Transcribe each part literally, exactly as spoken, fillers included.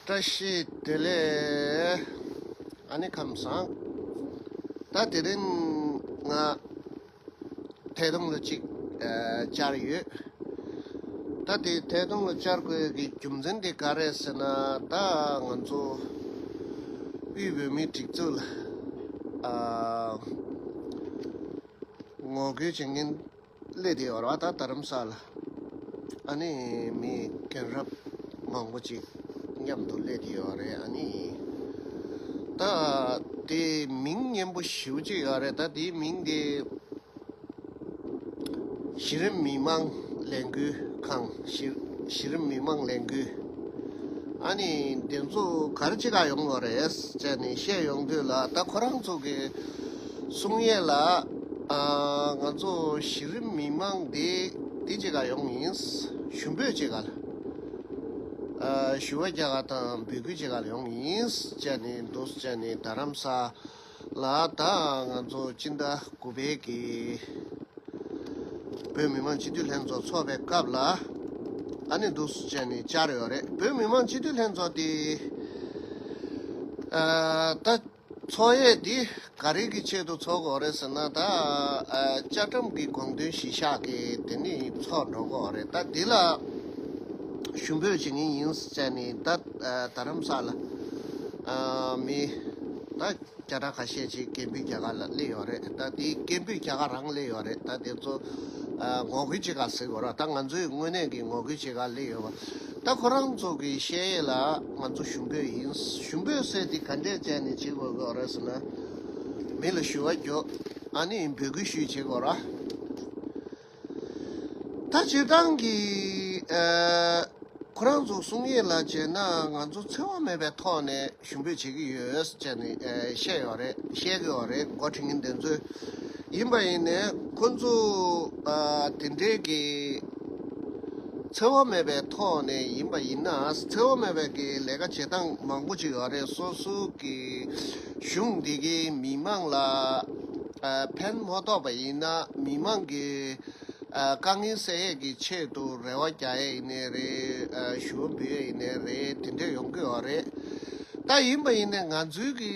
བཀྲ་ཤིས་བདེ་ལེགས། ཨ་ནི་ཁམས་བཟང་། ད་དེ་རིང་ང་ཐད་གཏོང་ལ་གཅིག་ཨ་བཅར་ཡོད། ད་དེ་ཐད་གཏོང་ལ་བཅར་དགོས་ཀྱི་རྒྱུ་མཚན་དེ་ག་རེ་ཟེར་ན། ད་ང་ཚོ་དབུས་བོད་མིའི་སྒྲིག་འཛུགས་ལ་ཨ་ངོ་རྒོལ་བྱེད་མཁན་སླེབས་བསྡད་ཡོད་རེད་བ། ད་རྡ་རམ་ས་ལ་ཨ་ནི་མི་རྒན་རབས་མང་པོ་ཅིག་མཉམ་དུ་སླེབས་བསྡད་ཡོད་རེད། ཨ་ནི་ད་དེ་མིང་སྙན་པོ་ཞེ་པོ་ཅིག་ཡོད་རེད། ད་དེའི་མིང་དེ་གཞི་རིམ་མི་མང་ལས་འགུལ་ཁང་། གཞི་གཞི་རིམ་མི་མང་ལས་འགུལ། ཨ་ནི་དེ་ཚོ་ག་རེ་བྱེད་ག་ཡོང་བ་རེད་ཟེར་ནས་བཤད་ཡོང་དུས་ལ། ད་ཁོ་རང་ཚོ་གི་གསུང་ཡས་ལ། ཨ་ང་ཚོ་གཞི་རིམ་མི་མང་འདི་འདི་བྱེད་ག་ཡོང་ཡིན། ཞུ་འབོད་བྱེད་ག་ལ། ཨ་ཞུ་བ་རྒྱག་ག་དང་འབོད་སྐུལ་བྱེད་ག་ལ་ཡོང་ཡིན་བྱས་ནས་འདུག་བྱས་ནས། རྡ་རམ་ས་ལ་ད་ང་ཚོ་སྤྱི་ཟླ་དགུ་པའི་གི་བོད་མི་མང་སྤྱི་འཐུས་ལྷན་ཚོགས་ཚོགས་པའི་སྐབས་ལ་ཨ་ནི་འདུག་སེ་བྱས་ནས་བཅར་ཡོད་རེད། བོད་མི་མང་སྤྱི་འཐུས་ལྷན་ཚོགས་དེ་ཨ་ད་ཚོགས་ཡས་དེ་ག་རེ་གི་ཆེད་དུ་ཚོགས་དགོས་རེད་ཟེར་ན། ད་ཨ་བཅའ་ཁྲིམས་ཀྱི་དགོངས་དོན་གཞིར་བཞག་གི་དེ་ནི་ཚོགས་འགྲོ་དགོས་རེད། ད་འདི་ལ་ཞུ་འབོད་བྱེད་མཁན་ཡིན་ཟེར་ནས། ད་ཨ་རྡ་རམ་ས་ལ་ཨ་མི་ད་བརྒྱ་ཕྲག་ཁ་ཤས་ཅིག་སྐད་འབོད་རྒྱག་ག་ལ་སླེབས་ཡོད་རེད། ད་དེ་སྐད་འབོད་རྒྱག་ག་རང་སླེབས་ཡོད་རེད། ད་དེ་ཚོ་ཨ་ངོ་རྒོལ་བྱེད་ག་ཟེར་དགོས་ར། ད་ང་ཚོའི་དངོས་གནས་ཀྱི་ངོ་རྒོལ་བྱེད་ག་སླེབས་ཡོད་པ། ད་ཁོ་རང་ཚོ་གི་བཤད་ཡས་ལ་ང་ཚོ་ཞུ་འབོད་ཡིན། ཞུ་འབོད་ཟེར་དེ་ག་འདྲས་བྱས་ནས་བྱེད་དགོས་ཀྱི་ཡོད་རེད་ཟེར་ན། མི་ལ་ཞུ་བ་རྒྱོབ། ཨ་ནི་འབོད་སྐུལ་ཞུས་བྱེད་དགོས་ར། ད་སྤྱིར་བཏང་གི་ཨ་ཁོ་རང་ཚོ་གསུང་ཡས་ལ་བྱས་ན། ང་ཚོ་འཚེ་བ་མེད་པའི་ཐོག་ནས་ཞུ་འབོད་བྱེད་ཀྱི་ཡོད་ཟེར་ནས་ཨ་བཤད་ཡོད་རེད། བཤད་ཀྱི་ཡོད་རེད། འགོ་ཁྲིད་མཁན་དེ་ཚོས། ཡིན་པ་ཡིན་ནའི་ཁོ་ཚོ་ཨ་དེ་འདྲའི་གི་འཚེ་བ་མེད་པའི་ཐོག་ནས་ཡིན་པ་ཡིན་ན། འཚེ་བ་མེད་པའི་གི་ལས་ཀ་བྱེད་སྟངས་མང་པོ་ཅིག་ཡོད་རེད། སོ་སོ་གི་གཞུང་འདི་གི་མི་མང་ལ་ཨ་ཕན་མ་ཐོགས་པ་ཡིན་ན། མི་མང་གི་ཨ་དཀའ་ངལ་སེལ་ཡས་ཀྱི་ཆེད་དུ་རེ་བ་རྒྱག་ཡས་ཡིན་ནའི་རེད། ཨ་ཞུ་བ་འབུལ་ཡས་ཡིན་ནའི་རེད། དེ་འདྲ་ཡོང་གི་ཡོད་རེད། ད་ཡིན་པ་ཡིན་ནའི་ང་ཚོའི་གི་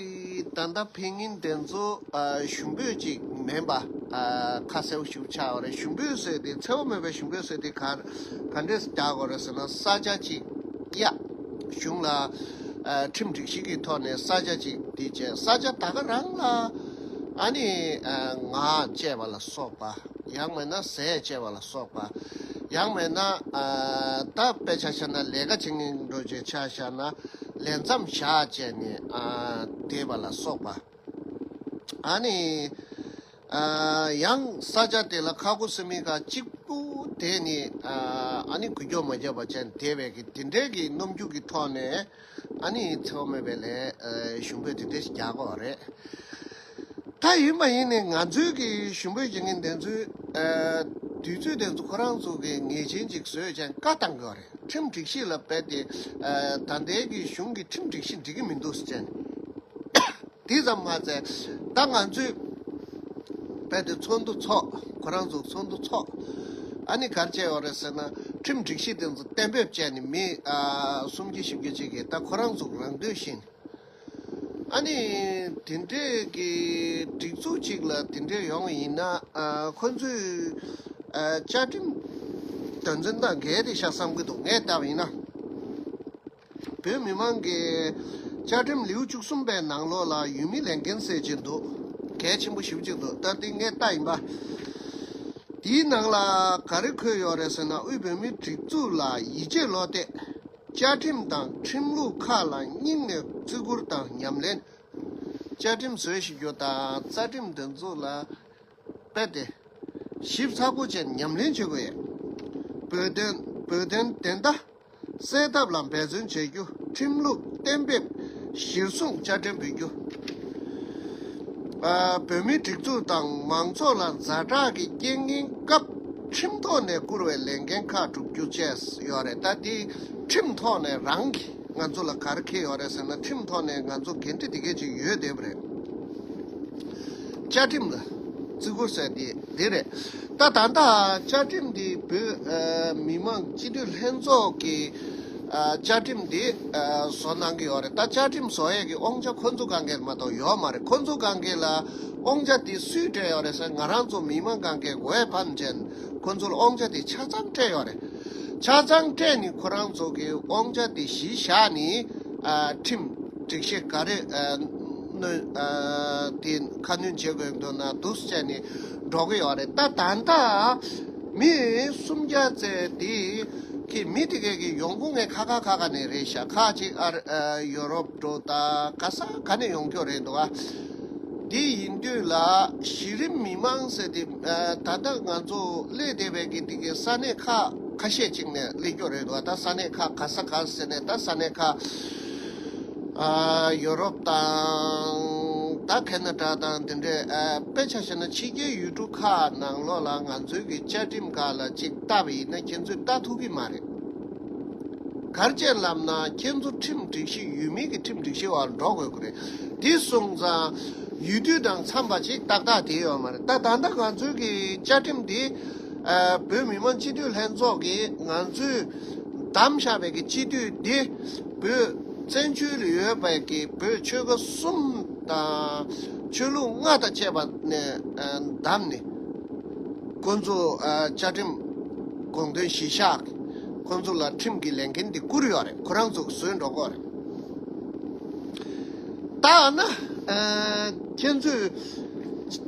ད་ལྟ་ཕེབས་མཁན་དེ་ཚོ་ཨ་ཞུ་འབོད་ཅིག་མིན་པ། ཨ་ཁ་གསལ་པོ་ཞིག་ཆགས་ཡོད་རེད། ཞུ་འབོད་ཟེར་དེ་འཚེ་བ་མེད་པའི་ཞུ་འབོད་ཟེར་དེ་ག་ག་འདྲས་རྒྱག་དགོས་རེད་ཟེར་ན། ས་ཆ་ཅིག་གཡར། གཞུང་ལ་ཨ་ཁྲིམས་སྒྲིག་གཞི་གི་ཐོག་ནས་ས་ཆ་ཅིག་དེ་བྱས། ས་ཆ་ད་ག་རང་ལ་ཨ་ནི་ཨ་ངག་བཅད་པ་ལ་སོགས་པ། ཡང་མིན་ན་ཟས་བཅད་པ་ལ་སོགས་པ། ཡང་མིན་ན་ཨ་ད་དཔེ་ཆ་བཞག་ན་ལས་ཀ་བྱེད་མཁན་འགྲོ་བྱེད་ཆ་བཞག་ན་ལས་མཚམས་བཞག་བྱས་ནས་ཨ་བསྡད་པ་ལ་སོགས་པ། ཨ་ནི་ཨ་ཡང་ས་ཆ་དེ་ལ་ཁ་སྒོ་ཟེར་མི་ག་གཅིག་པུ་དེ་ནི་ཨ་ཨ་ནི་འགུལ་སྐྱོད་མ་བརྒྱབ་པ་བྱས་ནས་བསྡད་པའི་གི་དེ་འདྲའི་གི་རྣམ་འགྱུར་གི་ཐོག་ནས། ཨ་ནི་འཚེ་བ་མེད་པའི་ལས་ཨ་ཞུ་འབོད་དེ་འདྲ་ཞིག་རྒྱག་གི་ཡོད་རེད། ད་ཡིན་པ་ཡིན་ནའི་ང་ཚོའི་གི་ཞུ་འབོད་བྱེད་མཁན་དེ་ཚོའི་ཨ་དུས་ཚོད་དེ་ཚོ་ཁོ་རང་ཚོ་གི་ངེས་ཅན་ཅིག་བཟོས་བྱས་བཀའ་བཏང་གི་ཡོད་རེད། ཁྲིམས་སྒྲིག་གཞི་ལ་རྦད་དེ་ཨ་ད་ལྟའི་གི་གཞུང་གི་ཁྲིམས་སྒྲིག་གཞི་འགྲིག་གི་མི་འདུག་ཟེར་བྱས་ནས། དེ་ཙམ་མ་ཟད། ད་ང་ཚོས་རྦད་དེ་ཚོགས་འདུ་ཚོགས། ཁོ་རང་ཚོ་ཚོགས་འདུ་ཚོགས། ཨ་ནི་ག་རེ་བྱས་ཡོད་རེད་ཟེར་ན། ཁྲིམས་སྒྲིག་གཞི་དེ་ཚོ་གཏན་འབེབས་བྱས་ནས་མི་ཨ་སུམ་བརྒྱ་བཞི་བརྒྱ་ཅིག་གིས་ད་ཁོ་རང་ཚོ་རང་འདོད་བཞིན། ཨ་ནི་དེ་འདྲས་ཀྱི་སྒྲིག་འཛུགས་ཅིག་ལ་དེ་འདྲས་ཡོང་བ་ཡིན་ན། ཨ་ཁོ་ཚོས་ཨ་བཅའ་ཁྲིམས་དོན་ཚན་དང་འགལ་བསྡད་ཤག་བསམ་གྱི་འདུག་ངས་བལྟས་པ་ཡིན་ན། བོད་མི་མང་གི་བཅའ་ཁྲིམས་ལེའུ་བཅུ་གསུམ་པའི་ནང་ལོགས་ལ་ཡུལ་མི་ལས་འགན་ཟེར་གྱི་འདུག་གལ་ཆེན་པོ་ཞེ་པོ་ཅིག་འདུག་ད་འདི་ངས་ལྟ་ཡིན་པ། དེའི་ནང་ལ་ག་རེ་འཁོད་ཡོད་རེད་ཟེར་ན། དབུས་བོད་མིའི་སྒྲིག་འཛུགས་ལ་ཡིད་ཆེས་བློ་གཏད། བཅའ་ཁྲིམས་དང་ཁྲིམས་ལུགས་ཁག་ལ་སྙིང་ནས་བརྩི་བཀུར་དང་ཉམས་ལེན། བཅའ་ཁྲིམས་བཟོས་ཤིག་རྒྱུ་དང་རྩ་ཁྲིམས་དེ་ཚོ་ལ་རྦད་དེ་ཞིབ་ཚགས་པོ་བྱས་ཉམས་ལེན་བྱེད་དགོས་ཡོད། བོད་དོན་བོད་དོན་བདེན་མཐའ་གསལ་ཐབས་ལ་འབད་བརྩོན་བྱེད་རྒྱུ། ཁྲིམས་ལུགས་གཏན་འབེབས་གཞིར་བཟུང་བཅའ་ཁྲིམས་འབུལ་རྒྱུ། ཨ་བོད་མིའི་སྒྲིག་འཛུགས་དང་མང་ཚོགས་ལ་ཛ་དྲག་གི་རྐྱེན་ངན་སྐབས་ཁྲིམས་ཐོག་ནས་བསྐུར་བའི་ལས་འགན་ཁག་སྒྲུབ་རྒྱུ་བཅས་ཡོད་རེད། ད་དེ་ཁྲིམས་ཐོག་ནས་རང་གི་ང་ཚོ་ལ་ག་རེ་འཁེལ་ཡོད་རེད་ཟེར་ན། ཁྲིམས་ཐོག་ནས་ང་ཚོ་འགན་འཁྲི་དེ་གས་ཅིག་ཡོད་བསྡད་པ་རེད། བཅའ་ཁྲིམས་ལ་བརྩི་བཀུར་ཟེར་དེ་འདི་རེད། ད་ད་ལྟ་བཅའ་ཁྲིམས་འདི་བོད་ཨ་མི་མང་སྤྱི་འཐུས་ལྷན་ཚོགས་ཀྱི་ ཨ་བཅའ་ཁྲིམས་འདི་ཨ་བཟོ་གནང་གི་ཡོད་རེད། ད་བཅའ་ཁྲིམས་བཟོ་ཡས་ཀྱི་དབང་ཆ་ཁོ་ཚོ་གང་གས་མ་གཏོགས་ཡོད་མ་རེད། ཁོ་ཚོ་གང་གས་ལ་དབང་ཆ་དེ་སུས་སྤྲད་ཡོད་རེད་ཟེར། ང་རང་ཚོ་མི་མང་གང་གས་འོས་འཕངས་བྱས་ཁོ་ཚོ་ལ་དབང་ཆ་དེ་ཆ་ཚང་སྤྲད་ཡོད་རེད། ཆ་ཚང་སྤྲད་ནས་ཁོ་རང་ཚོ་གི་དབང་ཆ་དེ་གཞི་བཞག་ནས་ཨ་ཁྲིམས་སྒྲིག་གཞི་ག་རེ་ཨ་གནོན་ཨ་དེ་ཁ་སྣོན་བྱེད་དགོས་འདུག་ན་འདུག་བྱས་ནས་འགྲོ་གི་ཡོད་རེད། ད་ད་ལྟ་མི་སུམ་བརྒྱ་ཙམ་དེ་གི་མི་དེ་གས་ཀྱི་ཡོང་ཁུངས་ངས་ཁ་ཁ་ཁ་ཁ་ནས་རེད་ཤག་ཁ་ཅིག་ཨ་ཨ་ཡོ་རོབ་འགྲོ་ད་ག་ས་ག་ནས་ཡོང་རྒྱུ་རེད་འདུག་ཨ། དེ་ཡིན་དུས་ལ་གཞི་རིམ་མི་མང་ཟེར་དེ་ཨ་ད་ལྟ་ང་ཚོ་སླེབས་བསྡད་པའི་གི་དེ་གི་ས་གནས་ཁག་ཁ་ཤས་ཅིག་ནས་སླེབས་རྒྱུ་རེད་འདུག་ཨ། ད་ས་གནས་ཁག་ག་ས་ག་ཟེར་ནས་ད་ས་གནས་ཁག་ཨ་ཡོ་རོབ་དང་ད་ཁེ་ན་ཌ་དང་དེ་འདྲའི་ཨ་དཔེ་ཆ་བཞག་ན་ཕྱི་རྒྱལ་ཡུལ་གྲུ་ཁག་ནང་ལོགས་ལ་ང་ཚོའི་གི་བཅའ་ཁྲིམས་ཁག་ལ་ཅིག་ལྟ་བ་ཡིན་ན་ཁྱེད་ཚོས་ལྟ་ཐུབ་ཀྱི་མ་རེད། ག་རེ་བྱས་ལབ་ན་ཁྱེད་ཚོ་ཁྲིམས་སྒྲིག་གཞི་ཡུལ་མི་གི་ཁྲིམས་སྒྲིག་གཞི་བར་འགྲོ་དགོས་ཀྱི་རེད། དེ་སོང་ཙང་ཡུལ་དུས་དང་འཚམས་པ་ཅིག་ཏག་ཏག་དེ་ཡོད་མ་རེད། ད་ད་ལྟ་ང་ཚོའི་གི་བཅའ་ཁྲིམས་དེ་ཨ་བོད་མི་མང་སྤྱི་འཐུས་ལྷན་ཚོགས་ཀྱིས་ང་ཚོས་བདམས་བཞག་པའི་གི་སྤྱི་འཐུས་འདི་བོད་བཙན་བྱོལ་ལ་ཡོད་པའི་གི་བོད་ཆོལ་ཁ་གསུམ་དང་ཆོས་ལུགས་ལྔ་དང་བཅས་པ་ནས་ཨ་བདམས་ནས་ཁོ་ཚོ་ཨ་བཅའ་ཁྲིམས་དགོངས་དོན་གཞི་བཞག་ཁོ་ཚོ་ལ་ཁྲིམས་ཀྱི་ལས་འགན་འདི་བསྐུར་ཡོད་རེད། ཁོ་རང་ཚོ་བཟོས་འགྲོ་གི་རེད། ད་ན་ཨ་ཁྱེད་ཚོས་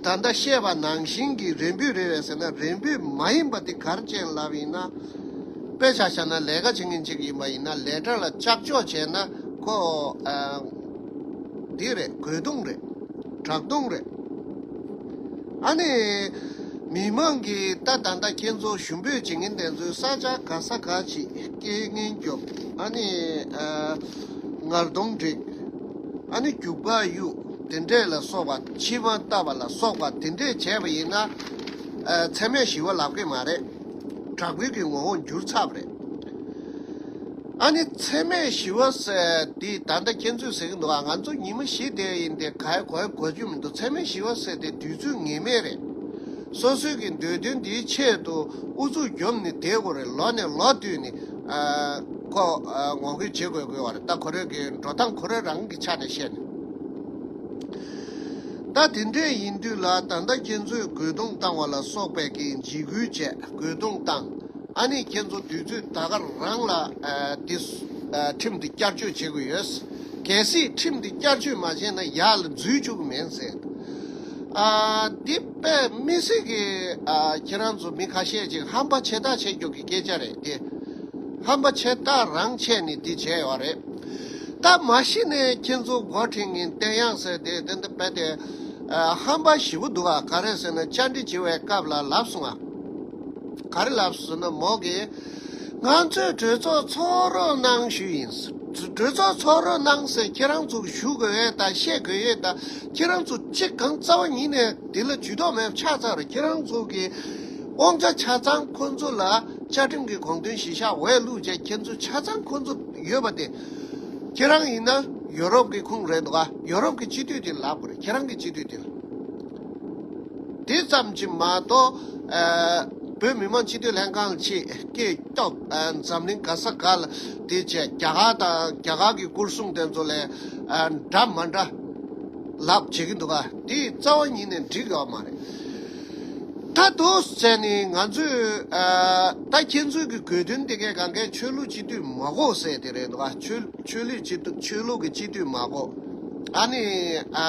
ད་ལྟ་བཤད་པ་ནང་བཞིན་གྱི་རེ་འབོད་རེད་པས་ཟེར་ན་རེ་འབོད་མ་ཡིན་པ་དེ་ག་རེ་བྱས་ལབ་ཡིན་ན། དཔེ་ཆ་བཞག་ན་ལས་ཀ་བྱེད་མཁན་ཅིག་ཡིན་པ་ཡིན་ན་ལས་གྲྭ་ལ་ལྕགས་ཕྱོགས་བྱས་ན་ཁོ་ཨ་འདི་རེད། གོས་ཐུང་རེད། བྲག་ཐུང་རེད། ཨ་ནི་མི་མང་གིས་ད་ད་ལྟ་ཁྱེད་ཚོ་ཞུ་འབོད་བྱེད་མཁན་དེ་ཚོའི་ས་ཆ་ག་ས་ག་ཅིག་རྐྱེན་ངན་རྒྱོབ། ཨ་ནི་ཨ་ངར་གདོང་བསྒྲིགས། ཨ་ནི་རྒྱུག་པ་གཡུག་དེ་འདྲས་ལ་སོགས་པ་མཆིལ་མ་བཏབ་པ་ལ་སོགས་པ་དེ་འདྲས་བྱས་པ་ཡིན་ན་ཨ་འཚེ་མེད་ཞི་བ་ལབ་ཀྱི་མ་རེད། དྲག་པོའི་གི་ངོ་བོ་འགྱུར་ཚར་བ་རེད། ཨ་ནི་འཚེ་མེད་ཞི་བ་ཟེར་འདི་ད་ལྟ་ཁྱེད་ཚོས་ཟེར་གྱི་འདུག་ཨ། ང་ཚོ་ཉི་མ་བཞི་དེ་ཡིན་ཏེ་ག་གོ་གོ་རྒྱུ་མི་འདུག་འཚེ་མེད་ཞི་བ་ཟེར་དེ་དུས་ཚོད་ངེས་མེད་རེད། སོ་སོའི་གི་འདོད་དོན་འདིའི་ཆེད་དུ་ཨུ་ཚུགས་རྒྱོབ་ནས་བསྡད་དགོས་རེད། ལོ་ནས་ལོ་བསྟུད་ནས་ཨ་ཁོ་ཨ་ངོ་རྒོལ་བྱེད་དགོས་དགོས་པ་རེད། ད་ཁོ་རའི་གི་འགྲོ་སྟངས་ཁོ་རང་རང་གི་ཆ་ནས་བཤད་ནས། ད་དེ་འདྲས་ཡིན་དུས་ལ་ད་ལྟ་ཁྱེད་ཚོས་རྒོལ་རྡུང་བཏང་བ་ལ་སོགས་པའི་གི་འཇིགས་སྐུལ་བྱས་རྒོལ་རྡུང་བཏང་། ཨ་ནི་ཁྱེད་ཚོ་དུས་ཚོད་ད་ག་རང་ལ་ཨ་འདི་ཨ་ཁྲིམས་འདི་བསྐྱར་བཅོས་བྱེད་དགོས་ཡོད། གལ་སྲིད་ཁྲིམས་འདི་བསྐྱར་བཅོས་མ་བྱས་ན་ཡག་ལ་འཛུལ་བཅུག་གི་མིན་ཟེར། ཨ་འདི་དཔེ་མི་སྲིད་གི་ཨ་ཁྱེད་རང་ཚོ་མི་ཁ་ཤས་ཅིག་ཧམ་པ་ཆེ་ཐག་ཆེ་རྒྱུ་གི་སྐད་ཆ་རེད་དེ། ཧམ་པ་ཆེ་ཐག་རང་ཆེ་ནས་འདི་བྱས་ཡོད་རེད། ད་མ་གཞི་ནས་ཁྱེད་ཚོ་འགོ་ཁྲིད་མཁན་བསྟན་དབྱངས་ཟེར་དེ་དེ་འདི་དཔེ་དེ་ཨ་ཧམ་པ་ཞེ་པོ་འདུག་ཨ། ག་རེ་ཟེར་ན་བཅར་འདྲི་བྱེད་པའི་སྐབས་ལ་ལབ་སོང་ཨ། ག་རེ་ལབ་སོང་ཟེར་ན་མོ་གིས་ང་ཚོས་གྲོས་ཚོགས་ཚོགས་རོགས་གནང་ཞུས་ཡིན། གྲོས་ཚོགས་ཚོགས་རོགས་གནང་ཟེར་ཁྱེད་རང་ཚོ་ཞུ་དགོས་ཡས་དང་བཤད་དགོས་ཡས་དང་ཁྱེད་རང་ཚོ་གཅིག་གང་རྩ་བ་ཉིད་ནས་འདི་ལ་ཇུས་གཏོགས་མེད་པ་ཆགས་ཚར་རེད། ཁྱེད་རང་ཚོ་གི་དབང་ཆ་ཆ་ཚང་ཁོ་ཚོ་ལ་བཅའ་ཁྲིམས་ཀྱི་དགོངས་དོན་གཞི་བཞག་འོས་བླུགས་བྱས་ཁྱེད་ཚོ་ཆ་ཚང་ཁོ་ཚོ་ཡོད་པ་དེ། ཁྱེད་རང་ཡིན་ན་ཡོ་རོབ་ཀྱི་ཁུངས་རེད་འདུག་ག་ཡོ་རོབ་ཀྱི་སྤྱི་འཐུས་དེ་ལབ་དགོས་རེད། ཁྱེད་རང་གི་སྤྱི་འཐུས་དེ་ལ། དེ་ཙམ་གྱིས་མ་གཏོགས་ཨ་བོད་མི་མང་སྤྱི་འཐུས་ལྷན་ཁང་ལ་ཆེད་སྐད་སྐྱོག་ཨ་འཛམ་གླིང་ག་ས་ག་ལ་དེ་བྱས་རྒྱ་གར་དང་རྒྱ་གར་གྱི་སྐོར་སྲུང་དེ་ཚོ་ལས་ཨ་འདྲ་མ་འདྲ་ལབ་བྱེད་ཀྱི་འདུག་ག་དེ་རྩ་བ་ཉིད་ནས་འགྲིག་ཡོད་མ་རེད། ད་དུ་བྱས་ནས་ང་ཚོས་ཨ་ད་ཁྱེད་ཚོའི་གི་དགོས་འདུན་དེ་གས་གང་གས་ཆོས་ལུགས་སྤྱི་འཐུས་མ་དགོས་ཟེར་དེ་རེད་འདུག་ག་ཆོས་ཆོས་ལུགས་སྤྱི་འཐུས་ཆོས་ལུགས་ཀྱི་སྤྱི་འཐུས་མ་དགོས། ཨ་ནི་ཨ་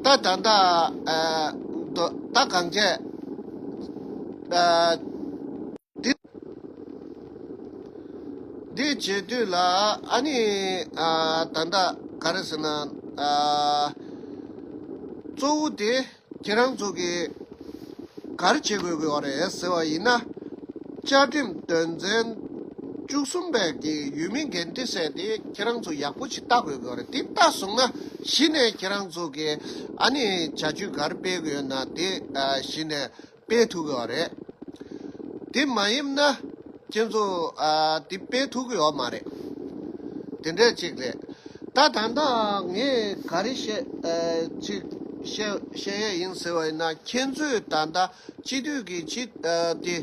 ད་ད་ད་ཨ་ད་གང་བྱས་ཨ་འདི་འདི་བྱེད་དུས་ལ་ཨ་ནི་ཨ་ད་ད་ག་རེ་ཟེར་ན་ཨ་གཙོ་བོ་དེ། ཁྱེད་རང་ཚོ་གིས་ག་རེ་བྱེད་དགོས་ཀྱི་ཡོད་རེད་ཟེར་བ་ཡིན་ན། བཅའ་ཁྲིམས་དོན་ཚན་བཅུ་གསུམ་པའི་གི་ཡུལ་མི་འགན་འཁྲི་ཟེར་དེ་ཁྱེད་རང་ཚོ་ཡག་པོ་ཞིག་ལྟ་དགོས་ཀྱི་ཡོད་རེད། དེ་ལྟ་སོང་ན་གཞི་ནས་ཁྱེད་རང་ཚོ་གིས་ཨ་ནི་བྱ་སྤྱོད་ག་རེ་སྤེལ་གྱི་ཡོད་ན་དེ་གཞི་ནས་སྤེལ་ཐུབ་ཀྱི་ཡོད་རེད། དེ་མ་ཡིན་ན་ཁྱེད་ཚོ་ཨ་དེ་སྤེལ་ཐུབ་ཀྱི་ཡོད་མ་རེད། དེ་འདྲས་ཅིག་རེད། ད་ད་ལྟ་ངས་ག་རེ་བཤད་ཨ་ཅིག་བཤད་བཤད་ཡས་ཡིན་ཟེར་བ་ཡིན་ན་ཁྱེད་ཚོས་ད་ལྟ་སྤྱི་འཐུས་ཀྱི་སྤྱི་ཨ་དེ་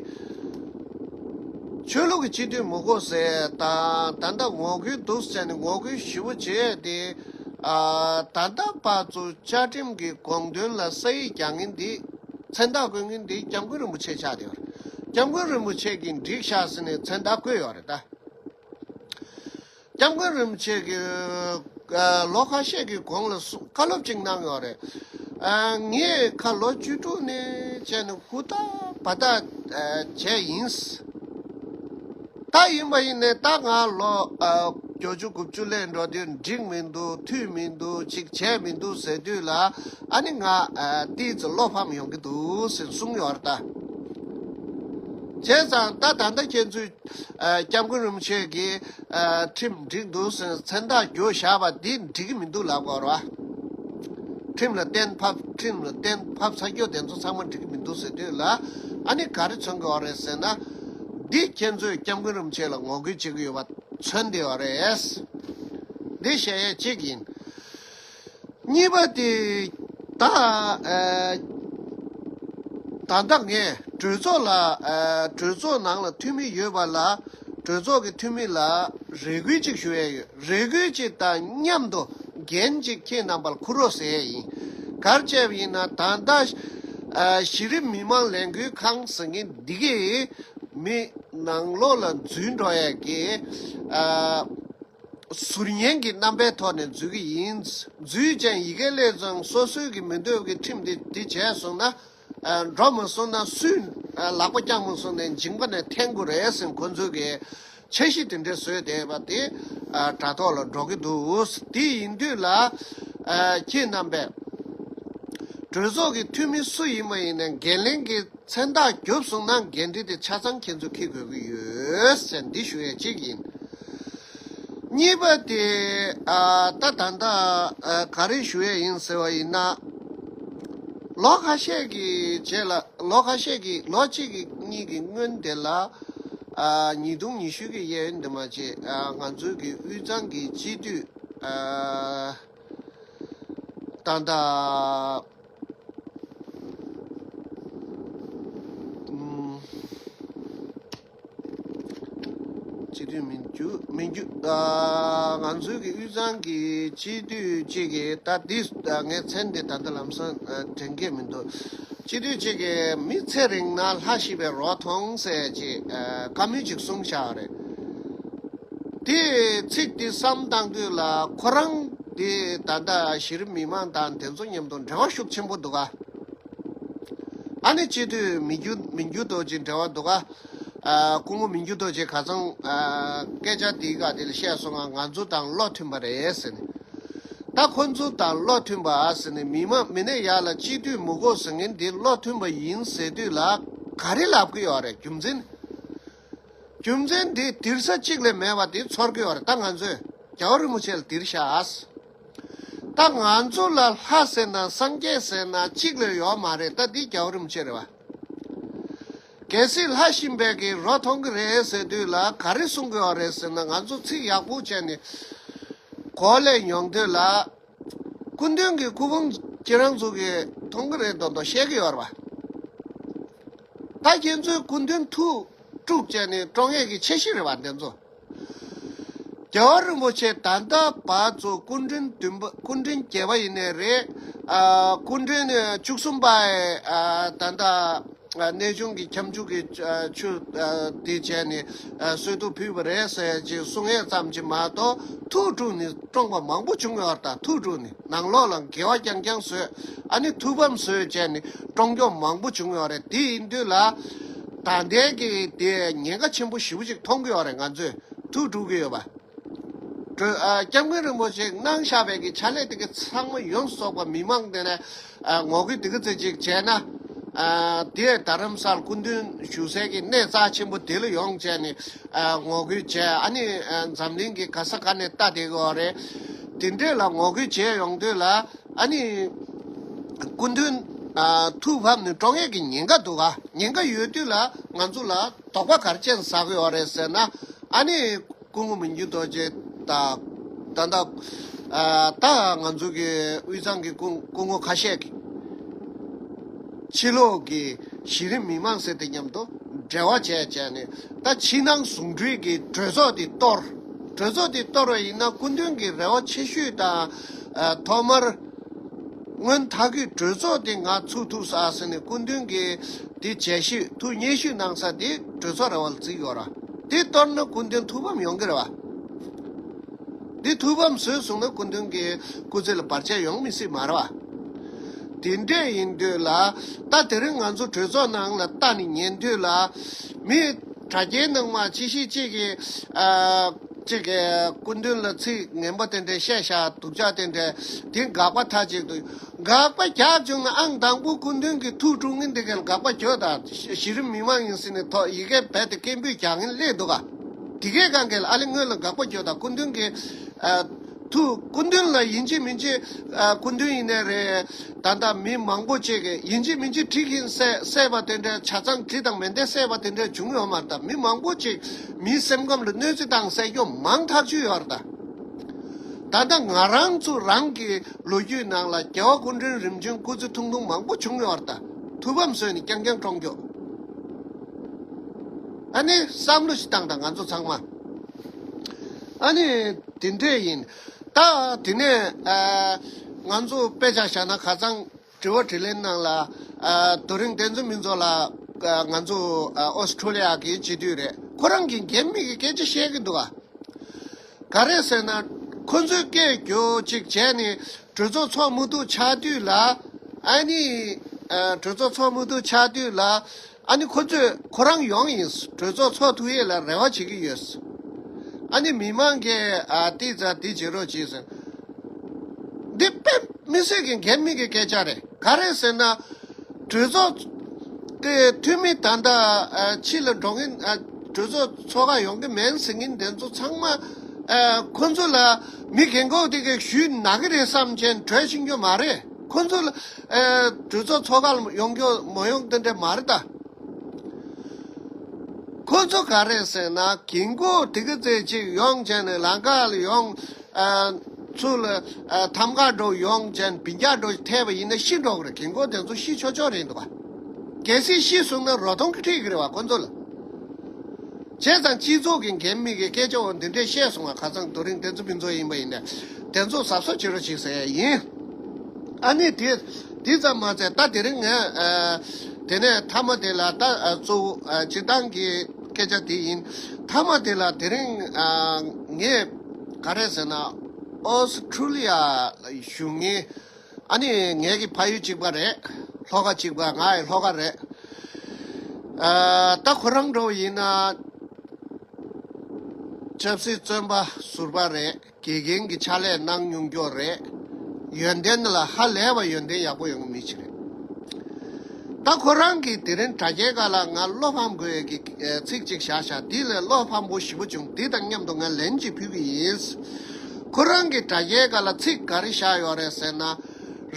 ཆོས་ལུགས་ཀྱི་སྤྱི་འཐུས་མི་དགོས་ཟེར་དང་། ད་ལྟ་ངོ་རྒོལ་འདུག་ཟེར་ནས་ངོ་རྒོལ་ཞེ་པོ་བྱས་ཏེ། ཨ། ད་ལྟ་བར་དུ་བཅའ་ཁྲིམས་ཀྱི་དགོངས་དོན་ལ་ས་ཡིག་རྒྱག་མཁན་འདི། མཚན་རྟགས་བཀོད་མཁན་འདི་སྐྱབས་མགོན་རིན་པོ་ཆེ་ཆགས་བསྡད་ཡོད་རེད། སྐྱབས་མགོན་རིན་པོ་ཆེ་གིས་འགྲིག་ཤག་ཟེར་ནས་མཚན་རྟགས་བཀོད་ཡོད་རེད་ད། སྐྱབས་མགོན་རིན་པོ་ཆེ་གིས། ཨ། ལོ་ཁ་ཤས་ཀྱི་གོང་ལ་སུ་བཀའ་སློབ་ཅིག་གནང་ཡོད་རེད། ཨ། ངས་ཁ་ལོ་བཅུ་དྲུག་ནས་བྱས་ནས་ཧུར་ཐག་འབད་ཐག་ཨ། བྱས་ཡིན། ད་ཡིན་པ་ཡིན་ནའི་ད་ང་ལོ། ཨ། བརྒྱད་ཅུ་དགུ་བཅུ་སླེབས་འགྲོ་དུས་འགྲིག་མི་འདུག་འཐུས་མི་འདུག་ཅིག་བྱས་མི་འདུག་ཟེར་དུས་ལ། ཨ་ནི་ང་ཨ། ཏོག་ཙམ་བློ་ཕམ་ཡོང་གི་འདུག་ཟེར་གསུངས་ཡོད་རེད་ད། བྱས་ཙང་ད་ད་ལྟ་ཁྱེད་ཚོས། ཨ། སྐྱབས་མགོན་རིན་པོ་ཆེ་གིས། ཨ། ཁྲིམས་འགྲིག་འདུག་ཟེར་མཚན་རྟགས་བརྒྱབ་བཞག་པ་འདི་འགྲིག་གི་མི་འདུག་ལབ་དགོས་རེད་བ། ཁྲིམས་ལ་གཏན་ཕབ། ཁྲིམས་ལ་གཏན་ཕབ་ཚར་རྒྱུ་དེ་ཚོ་ཚང་མ་འགྲིག་གི་མི་འདུག་ཟེར་དུས་ལ། ཨ་ནི་ག་རེ་མཚོན་གྱི་ཡོད་རེད་ཟེར་ན། འདི་ཁྱེད་ཚོས་སྐྱབས་མགོན་རིན་པོ་ཆེ་ལ་ངོ་རྒོལ་བྱེད་ཀྱི་ཡོད་པ་མཚོན་བསྡད་ཡོད་རེད། འདི་བཤད་ཡས་གཅིག་ཡིན། གཉིས་པ་དེ། ད་ཨ། ད་ལྟ་ངས་གྲོས་ཚོགས་ལ། ཨ། གྲོས་ཚོགས་ནང་ལ་འཐུས་མི་ཡོད་པ་ལ། གྲོས་ཚོགས་ཀྱི་འཐུས་མི་ལ་རེ་སྐུལ་ཅིག་ཞུ་ཡས་ཡོད། རེ་སྐུལ་ཅིག་དང་མཉམ་དུ་འགན་ཅིག་ཁྱེད་རྣམ་པར་འཁུར་རོགས་ཟེར་ཡས་ཡིན། ག་རེ་བྱས་པ་ཡིན་ན། ད་ལྟ། ཨ། གཞི་རིམ་མི་མང་ལས་འགུལ་ཁང་ཟེར་མཁན་འདི་གིས་མི་ནང་ལོགས་ལ་འཛུལ་འགྲོ་ཡས་ཀྱི། ཨ། ཟུར་ཉན་གྱི་རྣམ་པའི་ཐོག་ནས་འཛུལ་གྱི་ཡིན། འཛུལ་ཅན་ཡི་གེ་སླེབས་ཙང་སོ་སོའི་གི་མི་འདོད་ཀྱི་ཁྲིམས་དེ་དེ་བྱས་སོང་ན། ཨ། འགྲོ་མ་སོང་ན་སུས། ཨ། ལག་པ་བརྐྱངས་མ་སོང་ནས་མཇིང་པ་ནས་འཐེན་དགོས་རེད་ཟེར་ཁོ་ཚོས་གི་འཆར་གཞི་དེ་འདྲ་བཟོས་བསྡད་པ་དེ། ཨ། དྲ་ཐོག་ལ་འགྲོ་གི་འདུག་དེ་ཡིན་དུས་ལ། ཨ། ཁྱེད་རྣམ་པས་གྲོས་ཚོགས་ཀྱི་འཐུས་མི་སུ་ཡིན་པ་ཡིན་ནའི་འགན་ལེན་གྱི་མཚན་རྟགས་བརྒྱབ་སོང་ན་འགན་འཁྲི་དེ་ཆ་ཚང་ཁྱེད་ཚོས་འཁྱེར་དགོས་ཀྱི་ཡོད་ཟེར་འདི་ཞུ་ཡས་གཅིག་ཡིན། གཉིས་པ་དེ། ཨ། ད་ད་ལྟ། ཨ། ག་རེ་ཞུ་ཡས་ཡིན་ཟེར་བ་ཡིན་ན། ལོ་ཁ་ཤས་ཀྱི་རྗེས་ལ། ལོ་ཁ་ཤས་ཀྱི། ལོ་གཅིག་གི་གཉིས་ཀྱི་སྔོན་དེ་ལ། ཨ། ཉིས་སྟོང་ཉི་ཤུ་གི་གཡས་གཡོན་དེ་མ་བྱས། ཨ། ང་ཚོའི་གི་དབུས་གཙང་གི་སྤྱི་འཐུས། ཨ། ད་ལྟ། ཨུམ། སྤྱི་འཐུས་མི་འགྱུར་མི་འགྱུར། ཨ། ང་ཚོའི་གི་དབུས་གཙང་གི་སྤྱི་འཐུས་གཅིག་གིས། ད་འདི་ངའི་མཚན་དེ་ད་ལྟ་ལམ་སང་དྲན་གྱི་མི་འདུག་སྤྱི་འཐུས་གཅིག་གིས་མི་ཚེ་རིང་ན་ལྷ་ཤི་བའི་རོ་མཐོང་ཟེར་ཅིག་ཨ། བཀའ་མོལ་ཅིག་གསུངས་བཞག་རེད། དེ་ཚིག་དེ་བསམ་བཏང་དུས་ལ། ཁོ་རང་དེ་ད་ལྟ་གཞི་རིམ་མི་མང་དང་དེ་ཚོ་མཉམ་དུ་འབྲེལ་བ་ཤུགས་ཆེན་པོ་འདུག་ག་ཨ་ནི་སྤྱི་འཐུས་མི་འགྱུར་མི་འགྱུར་རྡོ་རྗེ་འབྲེལ་བ་འདུག་ག་ཨ། སྐུ་ངོ་མི་འགྱུར་རྡོ་རྗེ་ཁ་སང་། ཨ། སྐད་ཆ་དེའི་སྒང་དེ་ལ་བཤད་སོང་ང་། ང་ཚོ་དང་བློ་མཐུན་པ་རེད་ཟེར་ནས། ད་ཁོ་ཚོ་དང་བློ་མཐུན་པ་ཟེར་ནས། མི་མང་མི་སྣ་ཡར་ལ་སྤྱི་འཐུས་མི་དགོས་ཟེར་མཁན་དེ་བློ་མཐུན་པ་ཡིན་ཟེར་དུས་ལ། ག་རེ་ལབ་ཀྱི་ཡོད་རེད། རྒྱུ་མཚན། རྒྱུ་མཚན་དེ་དེར་ས་གཅིག་ལས་མེད་པ་དེ་ཚོར་གྱི་ཡོད་རེད། ད་ང་ཚོས་རྒྱལ་བ་རིན་པོ་ཆེ་ལ་དེར་ཤག་ད་ང་ཚོ་ལ་ལྷ་ཟེར་ན་སངས་རྒྱས་ཟེར་ན་གཅིག་ལས་ཡོད་མ་རེད། ད་འདི་རྒྱལ་བ་རིན་པོ་ཆེ་རེད་བ། གལ་སྲིད་ལྷ་ཤི་བའི་གི་རོ་མཐོང་གི་རེད་ཟེར་དུས་ལ། ག་རེ་གསུང་གི་ཡོད་རེད་ཟེར་ན། ང་ཚོ་ཚིག་ཡག་པོ་བྱས་ནས་གོ་ལས་ཡོང་དུས་ལ། སྐུ་མདུན་གྱི་སྐུ་ཕུང་ཁྱེད་རང་ཚོ་གིས་མཐོང་གི་རེད་མདོག་མདོག་བཤད་ཀྱི་ཡོད་རེད་བ། ད་ཁྱེད་ཚོའི་སྐུ་མདུན་ཐུགས་དཀྲུགས་བྱས་ནས་བཀྲོངས་ཡས་ཀྱི་འཆར་གཞི་རེད་བ་འདི་ཚོ། རྒྱལ་བ་རིན་པོ་ཆེ་ད་ལྟ་བར་དུ་སྐུ་ཕྲེང་བདུན་པ། སྐུ་ཕྲེང་བརྒྱད་པ་ཡིན་ནའི་རེད། ཨ། སྐུ་ཕྲེང་བཅུ་གསུམ་པ། ཨ། ད་ལྟ་གནས་ཆུང་གི་ཁྱབ་འཇུག་གི། ཨ། ཆོས། ཨ། དེ་བྱས་ནས། ཨ། གསོལ་ཐུགས་ཕུལ་བ་རེད་ཟེར་ཅིག་གསུང་ཡས་ཙམ་ཅིག་མ་གཏོགས། ཐུགས་དཀྲུགས་ནས་བཀྲོངས་པ་མང་པོ་བྱུང་ཡོད་རེད། ད་ཐུགས་དཀྲུགས་ནས་ནང་ལོགས་ལ་འགལ་བ་རྐྱང་རྐྱང་བཟོས། ཨ་ནི་ཐུགས་ཕམ་བཟོས་བྱས་ནས་བཀྲོངས་ཀྱོག་མང་པོ་བྱུང་ཡོད་རེད། དེ་ཡིན་དུས་ལ། ད་ལྟའི་གི་དེ་ཉེན་ཁ་ཆེན་པོ་ཞེ་པོ་ཅིག་མཐོང་གི་ཡོད་རེད། ང་ཚོས་ཐུགས་དཀྲུག་གི་ཡོད་པ། གྲོས། ཨ། སྐྱབས་མགོན་རིན་པོ་ཆེས་གནང་བཞག་པའི་གི་ཕྱག་ལས་དེ་ག་ཚང་མ་ཡོངས་སུ་རྫོགས་པ་མི་མང་དེ་ནས། ཨ། ངོ་རྒོལ་དེ་ག་ཚོད་ཅིག་བྱས་ན། ཨ། དེ་རྡ་རམ་ས་ལ་སྐུ་མདུན་བཞུགས་སའི་གི་གནས་རྩ་ཆེན་པོ་དེ་ལ་ཡོང་བྱས་ནས། ཨ། ངོ་རྒོལ་བྱས། ཨ་ནི། ཨ། འཛམ་གླིང་གི་ག་ས་ག་ནས་ལྟ་བསྡད་ཀྱི་ཡོད་རེད། དེ་འདྲས་ལ་ངོ་རྒོལ་བྱས་ཡོང་དུས་ལ། ཨ་ནི་སྐུ་མདུན། ཨ། ཐུགས་ཕམ་ནས་བཀྲོངས་ཡས་ཀྱི་ཉེན་ཁ་འདུག་ག་ཉེན་ཁ་ཡོད་དུས་ལ་ང་ཚོ་ལ་དོགས་པ་ག་རེ་བྱས་ནས་ཟ་གི་ཡོད་རེད་ཟེར་ན། ཨ་ནི་སྐུ་ངོ་མི་འགྱུར་རྡོ་རྗེ་དང་། ད་ལྟ། ཨ། ད་ང་ཚོ་གི་དབུས་གཙང་གི་སྐུ། སྐུ་ངོ་ཁ་ཤས་ཀྱིས་ཕྱི་ལོགས་ཀྱི་གཞི་རིམ་མི་མང་ཟེར་དེ་མཉམ་དུ་ འབྲེལ་བ་བྱས་བྱས་ནས་ད་ཕྱི་ནང་ཟུང་འབྲེལ་གྱི་གྲོས་ཚོགས་དེ་གཏོར། གྲོས་ཚོགས་དེ་གཏོར་བ་ཡིན་ན་སྐུ་མདུན་གྱི་རེ་བ་ཆེ་ཤོས་དང་། ཨ། ཐོག་མར་སྔོན་མཐའ་གི་གྲོས་ཚོགས་དེ་ང་ཚུགས་ཐུབ་ས་ཟེར་ནས་སྐུ་མདུན་གྱིས་དེ་བྱས་ཤོས་ཐུགས་མཉེས་ཤོས་གནང་ས་དེ་གྲོས་ཚོགས་རེ་བ་ལ་བརྩི་ཡོད་ར། དེ་གཏོར་ན་སྐུ་མདུན་ཐུགས་ཕམ་ཡོང་གི་རེད་བ། འདི་ཐུགས་ཕམ་བཟོས་སོང་ན་སྐུ་མདུན་གྱི་སྐུ་ཚེ་ལ་བར་ཆད་ཡོང་མི་སྲིད་མ་རེད་བ། དེ་འདྲས་ཡིན་དུས་ལ། ད་དེ་རིང་ང་ཚོ་གྲོས་ཚོགས་ནང་ལ་ལྟ་ནས་ཉན་དུས་ལ། མི་དྲ་རྒྱའི་ནང་མ་ཅི་ཞིག་ཅིག་གིས། ཨ། ཅིག་གིས་སྐུ་མདུན་ལ་ཚིག་ངན་པ་དེ་འདྲས་བཤད་བཞག་སྡུག་ཅག་དེ་འདྲས་དེ་དགག་པ་མཐའ་གཅིག་ཏུ། དགག་པ་རྒྱག་བྱུང་ན་ཨང་དང་པོ་སྐུ་མདུན་གྱི་ཐུགས་དཀྲུག་མཁན་དེ་གས་ལ་དགག་པ་རྒྱོབ་དང་། གཞི་རིམ་མི་མང་ཡིན་ཟེར་ནས་ཐོག་ཡི་གེ་བེད་དེ་སྐད་འབོད་རྒྱག་མཁན་སླེབས་འདུག་ག་དེ་གས་གང་གས་ལ་ཨ་ལེ་སྔོན་ལ་དགག་པ་རྒྱོབ་དང་སྐུ་མདུན་གྱི། ཨ། ཐུགས་སྐུ་མདུན་ལ་ཡིན་གཅིག་མིན་གཅིག་ཨ། སྐུ་མདུན་ཡིན་ནའི་རེད། ད་ལྟ་མི་མང་པོ་ཅིག་གིས་ཡིན་གཅིག་མིན་གཅིག་འགྲིག་ཡིན་བསད་བསད་པ་དེ་འདྲ། ཆ་ཚང་འགྲིག་དང་མེ་མདའ་བསད་པ་དེ་འདྲ་བྱུང་ཡོད་མ་རེད། ད་མི་མང་པོ་ཅིག་མིའི་སེམས་ཁམས་ལ་གནོད་འཚེ་བཏང་བསད་རྒྱུ་མང་ཐག་ཆོད་ཡོད་རེད་ད། ད་ལྟ་ང་རང་ཚོ་རང་གི་ལོ་རྒྱུས་ནང་ལ་རྒྱལ་བ་སྐུ་ཕྲེང་རིམ་བྱོན་སྐུ་ཚེ་ཐུང་ཐུང་མང་པོ་བྱུང་ཡོད་རེད་ད། ཐུགས་ཕམ་བཟོས་ནས་རྐྱང་རྐྱང་བཀྲོངས་རྒྱུ། ཨ་ནི་བསམ་བློ་ཞིག་བཏང་དང་ང་ཚོ་ཚང་མ། ཨ་ནི་དེ་འདྲས་ཡིན། ད་དེ་ནས། ཨ། ང་ཚོ་དཔེ་ཆ་བཞག་ན་ཁ་སང་དྲི་བ་དྲིས་ལན་ནང་ལ། ཨ། རྡོ་རིང་བསྟན་འཛིན་ཕུན་ཚོགས་ལགས། ཨ། ང་ཚོ། ཨ། ཨོ་སི་ཁྲུ་ལི་ཡ་གི་སྤྱི་འཐུས་རེད། ཁོ་རང་གི་འགན་མི་གི་སྐད་ཆ་བཤད་ཀྱི་འདུག་ག་ག་རེ་ཟེར་ན། ཁོ་ཚོས་སྐད་རྒྱོབ་ཅིག་བྱས་ནས་གྲོས་ཚོགས་ཚོགས་མི་ཐུབ་ཆགས་དུས་ལ། ཨ་ནི། ཨ། གྲོས་ཚོགས་ཚོགས་མི་ཐུབ་ཆགས་དུས་ལ། ཨ་ནི་ཁོ་ཚོས་ཁོ་རང་ཡོང་ཡིན། གྲོས་ཚོགས་ཚོགས་ཐུབ་ཡས་ལ་རེ་བ་བྱེད་ཀྱི་ཡོད། ཨ་ནི་མི་མང་གིས། ཨ། དེ་ཙ་དེ་བྱེད་རོགས་བྱེད་ཟེར། འདི་དཔེ་མི་སྲིད་ཀྱི་འགན་མི་གི་སྐད་ཆ་རེད། ག་རེ་ཟེར་ན། གྲོས་ཚོགས་དེ་འཐུས་མི་ད་ལྟ། ཨ། ཕྱི་ལ་འགྲོ་མཁན། ཨ། གྲོས་ཚོགས་ཚོགས་ཁག་ཡོང་གི་མིན་ཟེར་མཁན་དེ་ཚོ་ཚང་མ། ཨ། ཁོ་ཚོ་ལ་མི་རྒན་གོག་དེ་གས་ཞུས་ན་གི་རེད་བསམ་བྱས་གྲོས་ཕྱིན་རྒྱུ་མ་རེད། ཁོ་ཚོ་ལ། ཨ། གྲོས་ཚོགས་ཚོགས་ཁག་ལ་ཡོང་རྒྱུ་མ་ཡོང་དེ་འདྲ་མ་རེད་ད། ཁོ་ཚོ་ག་རེ་ཟེར་ན་རྒན་གོག་དེ་ག་ཚོད་ཅིག་ཡོང་བྱས་ནས་ལམ་ཁ་ལ་ཡོང་། ཨ། ཚུར་ལ། ཨ། ཐམ་ག་འགྲོ་ཡོང་བྱས་ནས་བི་ཉག་འགྲོ་ཐེབས་པ་ཡིན་ན་ཤི་འགྲོ་གི་རེད། རྒན་གོག་དེ་ཚོ་ཤི་ཆོག་ཆོག་རེད་འདུག་ག་གལ་སྲིད་ཤི་སོང་ན་རོ་སྟོང་གིས་ཁྲིད་ཀྱི་རེད་བ་ཁོ་ཚོ་ལ། བྱས་ཙང་སྤྱི་ཚོགས་ཀྱི་འགན་མི་གི་སྐད་ཆ་འོ་འདི་འདྲས་བཤད་སོང་བ། ཁ་སང་རྡོ་རིང་བསྟན་འཛིན་ཕུན་ཚོགས་ཡིན་པ་ཡིན་ནས་དེ་ཚོ་གཟབ་གཟབ་བྱེད་རོགས་བྱེད་ཟེར་ཡ་ཡིན། ཨ་ནི་དེ་དེ་ཙམ་མ་ཚད་ད་དེ་རིང་ངས། ཨ། དེ་ནས་མཐའ་མ་དེ་ལ་ད། ཨ། གཙོ་བོ། ཨ། སྤྱིར་བཏང་གི་སྐད་ཆ་དེ་ཡིན། མཐའ་མ་དེ་ལ་དེ་རིང་། ཨ། ངས་ག་རེ་ཟེར་ན། ཨོ་སི་ཁྲུ་ལི་ཡ་ལ་བཞུགས་མཁན། ཨ་ནི་ངའི་གི་ཕ་ཡུལ་གཅིག་པ་རེད། ལྷོ་ཁ་གཅིག་པ། ང་ཡི་ལྷོ་ཁ་རེད། ཨ། ད་ཁོ་རང་འདྲ་བོ་ཡིན་ན་ཆབ་སྲིད་བཙོན་པ་ཟུར་པ་རེད། དགེ་རྒན་གྱི་ཕྱག་ལས་གནང་མྱོང་རྒྱུ་རེད། ཡོན་ཏན་ལ་ཧ་ལས་པ་ཡོན་ཏན་ཡག་པོ་ཡོང་མི་ཞིག་རེད། ད་ཁོ་རང་གིས་དེ་རིང་དྲ་རྒྱའི་སྒང་ལ་ང་བློ་ཕམ་དགོས་ཀྱི། ཨ། ཚིག་ཅིག་བཞག་བཞག་འདི་ལས་བློ་ཕམ་པོ་ཞེ་པོ་བྱུང་། འདི་དང་མཉམ་དུ་ང་ལན་ཅིག་ཕུལ་གྱི་ཡིན། ཁོ་རང་གིས་དྲ་རྒྱའི་སྒང་ལ་ཚིག་ག་རེ་བཞག་ཡོད་རེད་ཟེར་ན།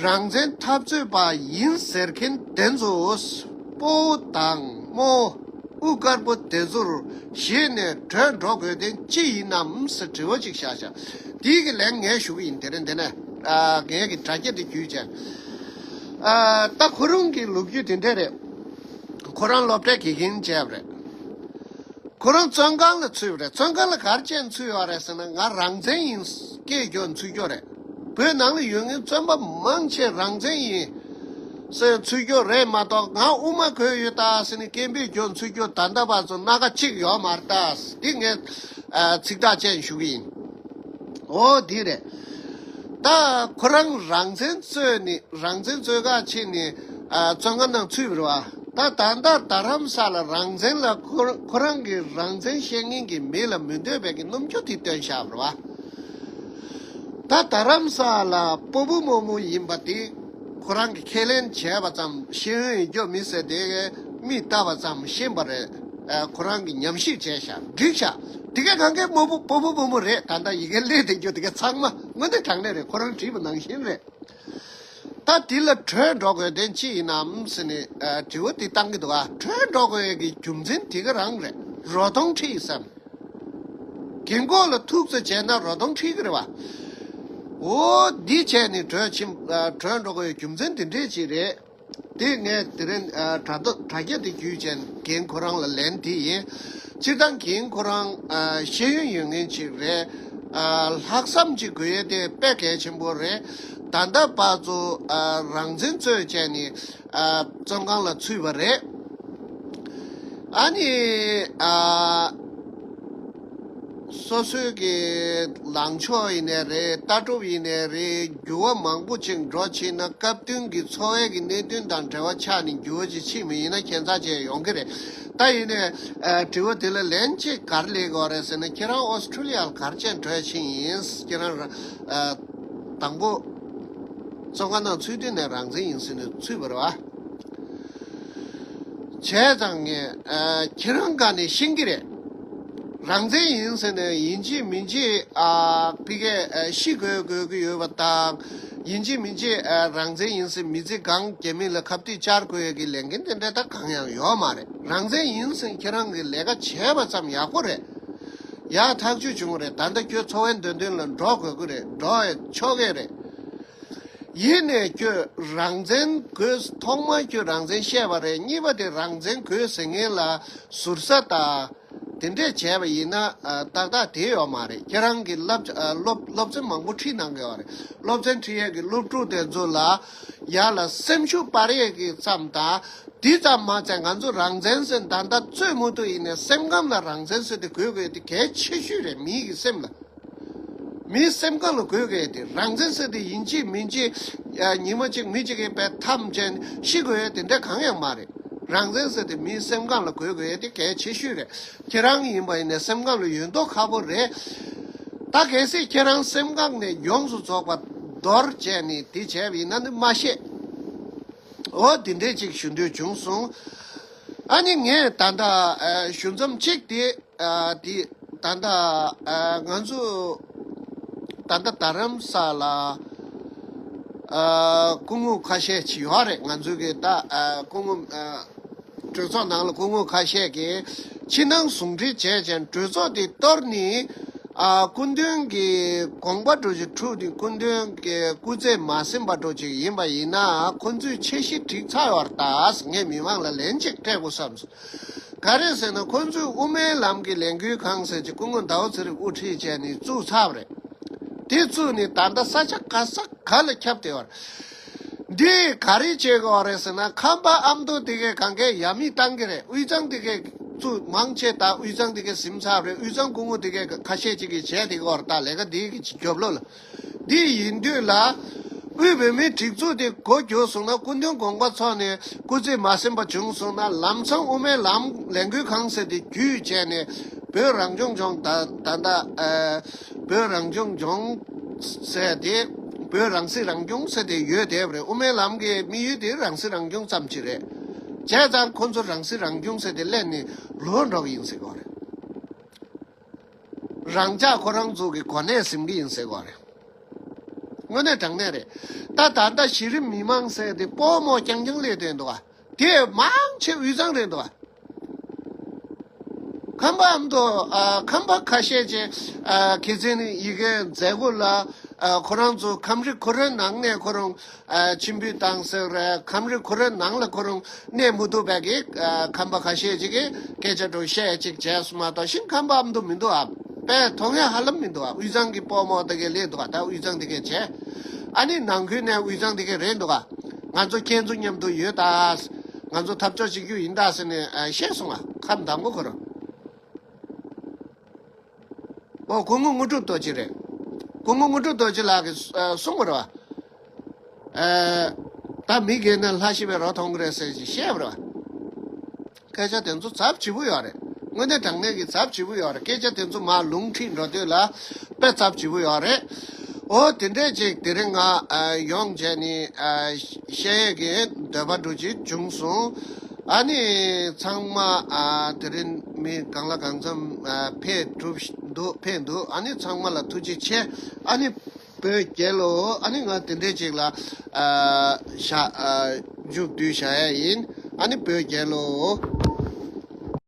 རང་བཙན་འཐབ་རྩོད་པ་ཡིན་ཟེར་མཁན་དེ་ཚོ་སྤོ་བོ་དང་རྨོ། དབུ་དཀར་པོ་དེ་ཚོར་གཞི་ནས་བྲོས་འགྲོ་དགོས་དོན་ཅི་ཡིན་ནམ་ཟེར་དྲི་བ་ཅིག་བཞག་བཞག་དེའི་གི་ལན་ངས་ཞུ་གི་ཡིན། དེ་རིང་འདི་ནས། ཨ། ངས་གི་དྲ་རྒྱ་དེ་བརྒྱུད་བྱས། ཨ། ད་ཁོ་རང་གི་ལོ་རྒྱུས་དེ་འདྲ་རེད། ཁོ་རང་སློབ་གྲྭའི་དགེ་རྒན་བྱས་པ་རེད། ཁོ་རང་བཙོན་ཁང་ལ་ཚུད་པ་རེད། བཙོན་ཁང་ལ་ག་རེ་བྱས་ཚུད་ཡོད་རེད་ཟེར་ན། ང་རང་བཙན་ཡིན་སྐད་རྒྱོབ་ཚུད་རྒྱུ་རེད། བོད་ནང་ལ་ཡོད་མཁན་བཙོན་པ་མང་ཆེ་རང་བཙན་ཡིན་ཟེར་ཚུད་རྒྱུ་རེད་མ་གཏོགས། ང་དབུ་མ་གོན་ཡོད་ད་ཟེར་ནས་སྐད་འབོད་རྒྱོབ་ཚུད་རྒྱུ་ད་ལྟ་བར་དུ་སྣ་ཁ་གཅིག་ཡོད་མ་རེད་ད། འདི་ངས། ཨ། ཚིག་ཐག་བཅད་ཞུ་གི་ཡིན། འོ་འདི་རེད། ད་ཁོ་རང་རང་བཙན་རྩོད་ནི། རང་བཙན་རྩོད་ག་ཕྱིན་ནི། ཨ། བཙོན་ཁང་ནང་ཚུད་པ་རེད་བ། ད་ད་ལྟ་རྡ་རམ་ས་ལ་རང་བཙན་ལ་ཁོ་ཁོ་རང་གི་རང་བཙན་བཤད་མཁན་གྱི་མི་ལ་མི་འདོད་པའི་གི་རྣམ་འགྱུར་དེ་སྟོན་བཞག་པ་རེད་བ། ད་རྡ་རམ་ས་ལ་སྤོ་བོ་རྨོ་མོ་ཡིན་པ་དེ་ཁོ་རང་གིས་ཁས་ལེན་བྱས་པ་ཙམ། ཤེས་ཡོན་ཡོད་རྒྱུ་མི་ཟེར་དེ་མིག་ལྟ་བ་ཙམ་ཤེས་པ་རེད། ཨ། ཁོ་རང་གིས་ཉམས་ཞིབ་བྱས་ཤག་འགྲིག་ཤག་དེ་ག་གང་གའི་རྨོ་བོ་སྤོ་བོ་རྨོ་མོ་རེད། ད་ལྟ་ཡི་གེ་སླེབས་བསྡད་རྒྱུ་དེ་ག་ཚང་མ་དངོས་གནས་དྲང་གནས་རེད། ཁོ་རང་བྲིས་པ་ནང་བཞིན་རེད། ད་དེ་ལ་བྲོས་འགྲོ་དགོས་དོན་ཅི་ཡིན་ནམ་ཟེར་ནས། ཨ། དྲི་བ་དེ་བཏང་གི་འདུག་ཨ། བྲོས་འགྲོ་དགོས་ཀྱི་རྒྱུ་མཚན་དེ་ག་རང་རེད། རོ་སྟོང་ཁྲིད་བསམ། རྒན་གོག་ལ་ཐུག་ཙམ་བྱས་ན་རོ་སྟོང་ཁྲིད་ཀྱི་རེད་བ། འོ་འདི་བྱས་ནས་བྲོས་ཕྱིན། ཨ། བྲོས་འགྲོ་དགོས་ཀྱི་རྒྱུ་མཚན་དེ་འདྲས་ཅིག་རེད། དེ་ངས་དེ་རིང་ཨ་དྲ་ཐོག་དྲ་རྒྱ་དེ་བརྒྱུད་བྱས་རྒན་ཁོ་རང་ལ་ལན་དེ་ཡིན། སྤྱིར་བཏང་རྒན་ཁོ་རང་ཨ་ཤེས་ཡོན་ཡོད་མཁན་ཅིག་རེད། ཨ་ལྷག་བསམ་ཅིག་དགོས་ཡས་དེ་དཔེ་གལ་ཆེན་པོ་རེད། ད་ལྟ་བར་དུ་ཨ་རང་བཙན་རྩོད་བྱས་ནས་ཨ་བཙོན་ཁང་ལ་ཚུད་པ་རེད། ཨ་ནི་ཨ་སོ་སོའི་གི་ལངས་ཕྱོགས་ཡིན་ནའི་རེད། ལྟ་གྲུབ་ཡིན་ནའི་རེད། འགྱུར་བ་མང་པོ་ཅིག་འགྲོ་ཕྱིན་ན་སྐབས་བསྟུན་གྱི་འཚོ་བའི་གི་གནད་དོན་དང་འབྲེལ་བ་ཆགས་ནས་འགྱུར་བ་ཅིག་ཕྱིན་པ་ཡིན་ན་ཁྱད་མཚར་ཅན་ཡོང་གི་རེད། ད་ཡིན་ནའི་ཨ་དྲི་བ་དེ་ལ་ལན་གཅིག་ག་རེ་སླེབས་ཀྱི་ཡོད་རེད་ཟེར་ན། ཁྱེད་རང་ཨོ་སི་ཁྲུ་ལི་ཡ་ལ་ག་རེ་བྱས་འགྲོ་ཕྱིན་ཡིན། ཁྱེད་རང་ར་ཨ་དང་པོ་བཙོན་ཁང་ནང་ཚུད་དུས་ནས་རང་བཙན་ཡིན་ཟེར་ནས་ཚུད་པ་རེད་བ། བྱས་ཙང་ངས་ཨ་ཁྱེད་རང་ག་ནས་ཤེས་ཀྱི་རེད། རང་བཙན་ཡིན་ཟེར་ནས་ཡིན་གཅིག་མིན་གཅིག་ཨ་ཕ་གིར་ཨ་ཤི་དགོས་དགོས་ཀྱི་ཡོད་པ་དང་། ཡིན་གཅིག་མིན་གཅིག་ཨ་རང་བཙན་ཡིན་ཟེར་མི་ཚེ་གང་རྒྱ་མི་ལ་ཁ་གཏད་བཅར་དགོས་ཡས་ཀྱི་ལས་འགན་དེ་འདྲ་ད་གང་ཡང་ཡོད་མ་རེད། རང་བཙན་ཡིན་ཟེར་ཁྱེད་རང་གིས་ལས་ཀ་བྱས་པ་ཙམ་ཡག་པོ་རེད། ཡག་ཐག་ཆོད་བྱུང་རེད། ད་ལྟ་ཁྱོད་འཚོ་བའི་འདོད་འདུན་ལ་འགྲོ་དགོས་ཀྱི་རེད། འགྲོ་ཡས་ཆོག་གི་རེད། ཡིན་ནའི་ཁྱོད་རང་བཙན་དགོས། ཐོག་མར་ཁྱོད་རང་བཙན་བཤད་པ་རེད། གཉིས་པ་དེ་རང་བཙན་དགོས་ཟེར་མཁན་ལ་ཟུར་ཟ་དང་དེ་འདྲས་བྱས་པ་ཡིན་ན་ཨ་ཏག་ཏག་དེ་ཡོད་མ་རེད། ཁྱེད་རང་གིས་སློབ་ཨ་སློབ་སློབ་ཚན་མང་པོ་ཁྲིད་གནང་གི་ཡོད་རེད། སློབ་ཚན་ཁྲིད་ཡས་ཀྱི་སློབ་ཕྲུག་དེ་ཚོ་ལ་ཡར་ལ་སེམས་ཤུགས་སྤར་ཡས་ཀྱི་ཙམ་དང་། དེ་ཙམ་མ་ཚད་ང་ཚོ་རང་བཙན་ཟེར་ད་ལྟ་རྩོད་མུ་མཐུད་ཡིན་ནའི་སེམས་ཁམས་ལ་རང་བཙན་ཟེར་དེ་དགོས་དགོས་དེ་གལ་ཆེ་ཤོས་རེད། མིའི་གི་སེམས་ལ། མིའི་སེམས་ཁམས་ལ་དགོས་དགོས་དེ། རང་བཙན་ཟེར་དེ་ཡིན་གཅིག་མིན་གཅིག་ཨ་ཉི་མ་གཅིག་མི་གཅིག་གིས་དཔེ་འཐམ་བྱས་ཤི་དགོས་ཡས་དེ་འདྲ་གང་ཡང་མ་རེད། རང་བཙན་ཟེར་དེ་མིའི་སེམས་ཁམས་ལ་དགོས་དགོས་ཡས་དེ་གལ་ཆེ་ཤོས་རེད། ཁྱེད་རང་ཡིན་པ་ཡིན་ནའི་སེམས་ཁམས་ལ་ཡོད་མདོག་ཁ་པོ་རེད། ད་གལ་སྲིད་ཁྱེད་རང་སེམས་ཁམས་ནས་ཡོངས་སུ་རྫོགས་པ་འདོར་བྱས་ནས་དེ་བྱས་པ་ཡིན་ན་ནི་མ་ཤེས། འོ་དེ་འདྲས་ཅིག་ཞུ་འདོད་བྱུང་སོང་། ཨ་ནི་ངས་ད་ལྟ་ཨ་ཞུ་མཚམས་གཅིག་དེ་ཨ་དེ་ད་ལྟ་ཨ་ང་ཚོ་ད་ལྟ་རྡ་རམ་ས་ལ་ཨ་སྐུ་ངོ་ཁ་ཤས་ཅིག་ཡོད་རེད། ང་ཚོའི་གི་ད་ཨ་སྐུ་ངོ་ཨ་གྲོས་ཚོགས་ནང་ལ་སྐུ་ངོ་ཁ་ཤས་ཀྱིས་ཕྱི་ནང་ཟུང་འབྲེལ་བྱས་ཅིང་གྲོས་ཚོགས་དེ་གཏོར་ནས། ཨ་སྐུ་མདུན་གྱི་དགོངས་པ་འདྲ་ཅིག་འཁྲུགས་ཏེ་སྐུ་མདུན་གྱི་སྐུ་ཚེ་མ་ཟིན་པ་འདྲ་ཅིག་ཡིན་པ་ཡིན་ན། ཁོ་ཚོས་འཆར་གཞི་བསྒྲིགས་ཚར་བ་རེད་ད། ངས་མི་མང་ལ་ལན་གཅིག་སྤྲད་དགོས་བསམ་སོང་། ག་རེ་ཟེར་ན་ཁོ་ཚོས་དབུ་མའི་ལམ་གྱི་ལས་འགུལ་ཁང་ཟེར་ཅིག་སྐུ་ངོ་ཟླ་བ་ཚེ་རིང་དབུ་ཁྲིད་བྱས་ནས་བཙུགས་ཚར་བ་རེད། དེ་བཙུགས་ནས་ད་ལྟ་ས་ཆ་ག་ས་ག་ལ་ཁྱབ་བསྡད་པ་རེད། འདི་ག་རེ་བྱེད་དགོས་རེད་ཟེར་ན། ཁམས་པ་ཨ་མདོ་དེ་གས་གང་གས་ཡ་མི་བཏང་གི་རེད། དབུས་གཙང་དེ་གས་ཚུར་མང་ཆེ་ད་དབུས་གཙང་དེ་གས་ཟིན་ཚར་རེད། དབུས་གཙང་སྐུ་ངོ་དེ་གས་ཁ་ཤས་ཅིག་གིས་བྱས་དེ་གོ་ར་ད་ལས་ཀ་འདི་གི་ཅིག་རྒྱབ་ལོགས་ལ། འདི་ཡིན་དུས་ལ་དབུས་བོད་མིའི་སྒྲིག་འཛུགས་དེ་འགོ་རྒྱུགས་སོང་ན། སྐུ་མདུན་དགོངས་པ་ཚོགས་ནས་སྐུ་ཚེ་མ་ཟིན་པ་བྱུང་སོང་ན། ལམ་སང་དབུ་མའི་ལམ་ལས་འགུལ་ཁང་ཟེར་དེ་བརྒྱུད་བྱས་ནས་བོད་རང་སྐྱོང་ལྗོངས་ད་ད་ད་ཨ་བོད་རང་སྐྱོང་ལྗོངས་ཟེར་དེ། བོད་རང་སྲིད་རང་སྐྱོང་ཟེར་དེ་ཡོད་བསྡད་པ་རེད། དབུ་མའི་ལམ་གྱི་དམིགས་ཡུལ་དེ་རང་སྲིད་རང་སྐྱོང་ཙམ་ཅིག་རེད། བྱས་ཙང་ཁོ་ཚོ་རང་སྲིད་རང་སྐྱོང་ཟེར་དེ་གླས་ནས་ལོག་འགྲོ་གི་ཡིན་ཟེར་གོ་རེད། རང་ཅག་ཁོ་རང་ཚོ་གི་གོ་གནས་ཟིན་གི་ཡིན་ཟེར་གོ་རེད། དངོས་གནས་དྲང་གནས་རེད། ད་ད་ལྟ་གཞི་རིམ་མི་མང་ཟེར་དེ་སྤོ་རྨོ་རྐྱང་རྐྱང་སླེབས་བསྡད་འདུག་ག་དེ་མང་ཆེ་དབུས་གཙང་རེད་འདུག་ག་ཁམས་པ་ཨ་མདོ་ཨ་ཁམས་པ་ཁ་ཤས་ཀྱིས་ཨ་ཁེ་ཚན་ཡི་གེ་མཛད་སྒོ་ལ་ཨ་ཁོ་རང་ཚོ་ཁམས་རི་ཁུ་རུ་ནང་ནས་ཁོ་རང་ཨ་ཕྱིར་འབུད་བཏང་ཟེར་རེད། ཁམས་རི་ཁུ་རུ་ནང་ལ་ཁོ་རང་གནས་མི་ཐུབ་པའི་གི་ཨ་ཁམས་པ་ཁ་ཤས་ཅིག་གིས་སྐད་ཆ་འདྲ་བཤད་ཅིག་བྱས་སོང་མ་གཏོགས་གཞན་ཁམས་པ་ཨ་མདོ་མི་འདུག་ཨ། དཔེ་མཐོང་ཡ་ཧ་ལམ་མི་འདུག་ཨ། དབུས་གཙང་གི་སྤོ་རྨོ་དེ་གས་སླེབས་འདུག་ཨ། ད་དབུས་གཙང་དེ་གས་བྱས། ཨ་ནི་ནང་ཁུལ་ནས་དབུས་གཙང་དེ་གས་རེད་འདུག་ཨ། ང་ཚོ་ཁྱེད་ཚོ་མཉམ་དུ་ཡོད་ད། ང་ཚོ་འཐབ་ཕྱོགས་གཅིག་གྱུར་ཡིན་ད་ཟེར་ནས་ཨ་བཤད་སོང་ཨ། ཁམས་དང་པོ་ཁོ་རང་། ཨོ་སྐུ་ངོ་དངོས་གྲུབ་རྡོ་རྗེ་རེད། སྐུ་ངོ་དངོས་གྲུབ་རྡོ་རྗེ་ལགས་ཀྱིས་ཨ་གསུངས་པ་རེད་བ། ཨ་ད་མི་རྒས་ན་ལྷ་ཤི་བའི་རོ་མཐོང་གི་རེད་ཟེར་ཅིག་བཤད་པ་རེད་བ། སྐད་ཆ་དེ་ཚོ་ཚབས་ཆེ་པོ་ཡོད་རེད། དངོས་གནས་དྲང་གནས་ཀྱི་ཚབས་ཆེ་པོ་ཡོད་རེད། སྐད་ཆ་དེ་ཚོ་མར་ལུང་ཁྲིད་འགྲོ་དུས་ལ་དཔེ་ཚབས་ཆེ་པོ་ཡོད་རེད། ཨོ་དེ་འདྲས་ཅིག་དེ་རིང་ང་ཨ་ཡོང་བྱས་ནས་ཨ་བཤད་ཡས་ཀྱི་འདོད་པ་འདྲ་ཅིག་བྱུང་སོང་། ཨ་ནི་ཚང་མ་ཨ་དེ་རིང་མི་གང་ལ་གང་འཚམ་ཨ་ཕེབས་གྲུབ་འདུག་ཕེབས་འདུག་ཨ་ནི་ཚང་མ་ལ་ཐུགས་རྗེ་ཆེ། ཨ་ནི་བོད་རྒྱལ་ལོ། ཨ་ནི་ང་དེ་འདྲས་ཅིག་ལ་ཨ་བཞག་ཨ་མཇུག་བསྡུས་བཞག་ཡ་ཡིན། ཨ་ནི་བོད་རྒྱལ་ལོ།